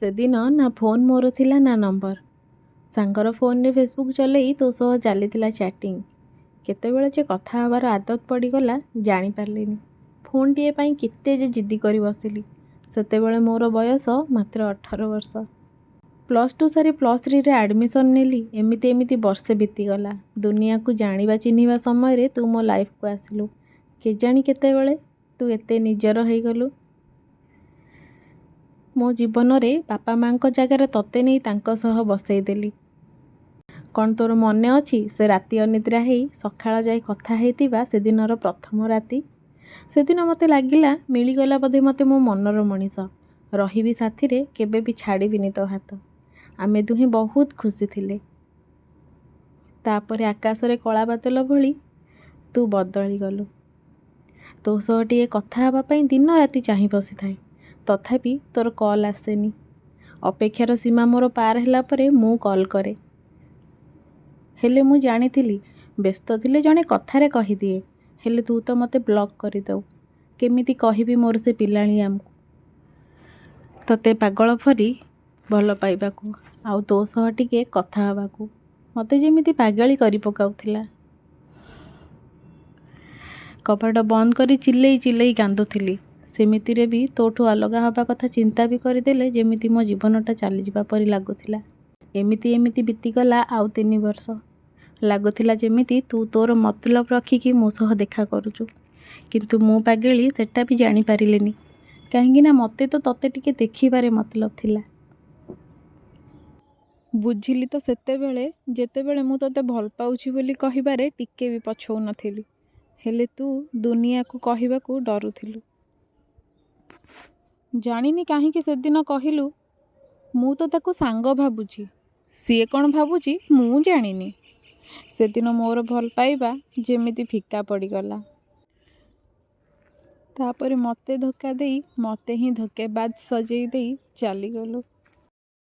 ସେଦିନ ନା ଫୋନ୍ ମୋର ଥିଲା ନା ନମ୍ବର। ସାଙ୍ଗର ଫୋନ୍ରେ ଫେସବୁକ୍ ଚଲେଇ ତୋ ସହ ଚାଲିଥିଲା ଚାଟିଂ। କେତେବେଳେ ଯେ କଥା ହେବାର ଆଦତ ପଡ଼ିଗଲା ଜାଣିପାରିଲିନି। ଫୋନ୍ଟିଏ ପାଇଁ କେତେ ଯେ ଜିଦି କରି ବସିଲି। ସେତେବେଳେ ମୋର ବୟସ ମାତ୍ର 18 ବର୍ଷ। +2 ସାରି +3ରେ ଆଡ଼ମିସନ୍ ନେଲି। ଏମିତି ଏମିତି ବର୍ଷେ ବିତିଗଲା। ଦୁନିଆକୁ ଜାଣିବା ଚିହ୍ନିବା ସମୟରେ ତୁ ମୋ ଲାଇଫକୁ ଆସିଲୁ। କେଜାଣି କେତେବେଳେ ତୁ ଏତେ ନିଜର ହେଇଗଲୁ। ମୋ ଜୀବନରେ ବାପା ମାଆଙ୍କ ଜାଗାରେ ତତେ ନେଇ ତାଙ୍କ ସହ ବସେଇଦେଲି। କ'ଣ ତୋର ମନେ ଅଛି ସେ ରାତି ଅନିଦ୍ରା ହେଇ ସକାଳ ଯାଏ କଥା ହେଇଥିବା ସେଦିନର ପ୍ରଥମ ରାତି? ସେଦିନ ମୋତେ ଲାଗିଲା ମିଳିଗଲା ବୋଧେ ମୋତେ ମୋ ମନର ମଣିଷ। ରହିବି ସାଥିରେ, କେବେ ବି ଛାଡ଼ିବିନି ତୋ ହାତ। ଆମେ ଦୁହେଁ ବହୁତ ଖୁସି ଥିଲେ। ତା'ପରେ ଆକାଶରେ କଳା ବାଦଲ ଭଳି ତୁ ବଦଳିଗଲୁ। ତୋ ସହ ଟିକେ କଥା ହେବା ପାଇଁ ଦିନ ରାତି ଚାହିଁ ବସିଥାଏ। ତଥାପି ତୋର କଲ୍ ଆସେନି। ଅପେକ୍ଷାର ସୀମା ମୋର ପାର ହେଲା ପରେ ମୁଁ କଲ୍ କରେ। ହେଲେ ମୁଁ ଜାଣିଥିଲି ବ୍ୟସ୍ତ ଥିଲେ ଜଣେ କଥାରେ କହିଦିଏ। ହେଲେ ତୁ ତ ମୋତେ ବ୍ଲକ୍ କରିଦେଉ। କେମିତି କହିବି ମୋର ସେ ପିଲାଳିଆମିକୁ, ତତେ ପାଗଳ ପରି ଭଲ ପାଇବାକୁ ଆଉ ତୋ ସହ ଟିକେ କଥା ହେବାକୁ ମୋତେ ଯେମିତି ପାଗେଳି କରି ପକାଉଥିଲା। କବାଟ ବନ୍ଦ କରି ଚିଲେଇ ଚିଲେଇ କାନ୍ଦୁଥିଲି। ସେମିତିରେ ବି ତୋଠୁ ଅଲଗା ହେବା କଥା ଚିନ୍ତା ବି କରିଦେଲେ ଯେମିତି ମୋ ଜୀବନଟା ଚାଲିଯିବା ପରି ଲାଗୁଥିଲା। ଏମିତି ଏମିତି ବିତିଗଲା ଆଉ 3 ବର୍ଷ। ଲାଗୁଥିଲା ଯେମିତି ତୁ ତୋର ମତଲବ ରଖିକି ମୋ ସହ ଦେଖା କରୁଛୁ। କିନ୍ତୁ ମୁଁ ପାଗେଳି ସେଟା ବି ଜାଣିପାରିଲିନି। କାହିଁକିନା ମୋତେ ତ ତତେ ଟିକେ ଦେଖିବାରେ ମତଲବ ଥିଲା। ବୁଝିଲି ତ ସେତେବେଳେ, ଯେତେବେଳେ ମୁଁ ତତେ ଭଲ ପାଉଛି ବୋଲି କହିବାରେ ଟିକେ ବି ପଛଉନଥିଲି। ହେଲେ ତୁ ଦୁନିଆକୁ କହିବାକୁ ଡରୁଥିଲୁ। ଜାଣିନି କାହିଁକି ସେଦିନ କହିଲୁ, ମୁଁ ତ ତାକୁ ସାଙ୍ଗ ଭାବୁଛି, ସିଏ କ'ଣ ଭାବୁଛି ମୁଁ ଜାଣିନି। ସେଦିନ ମୋର ଭଲ ପାଇବା ଯେମିତି ଫିକା ପଡ଼ିଗଲା। ତା'ପରେ ମୋତେ ଧୋକା ଦେଇ, ମୋତେ ହିଁ ଧୋକେବାଜ ସଜେଇ ଦେଇ ଚାଲିଗଲୁ।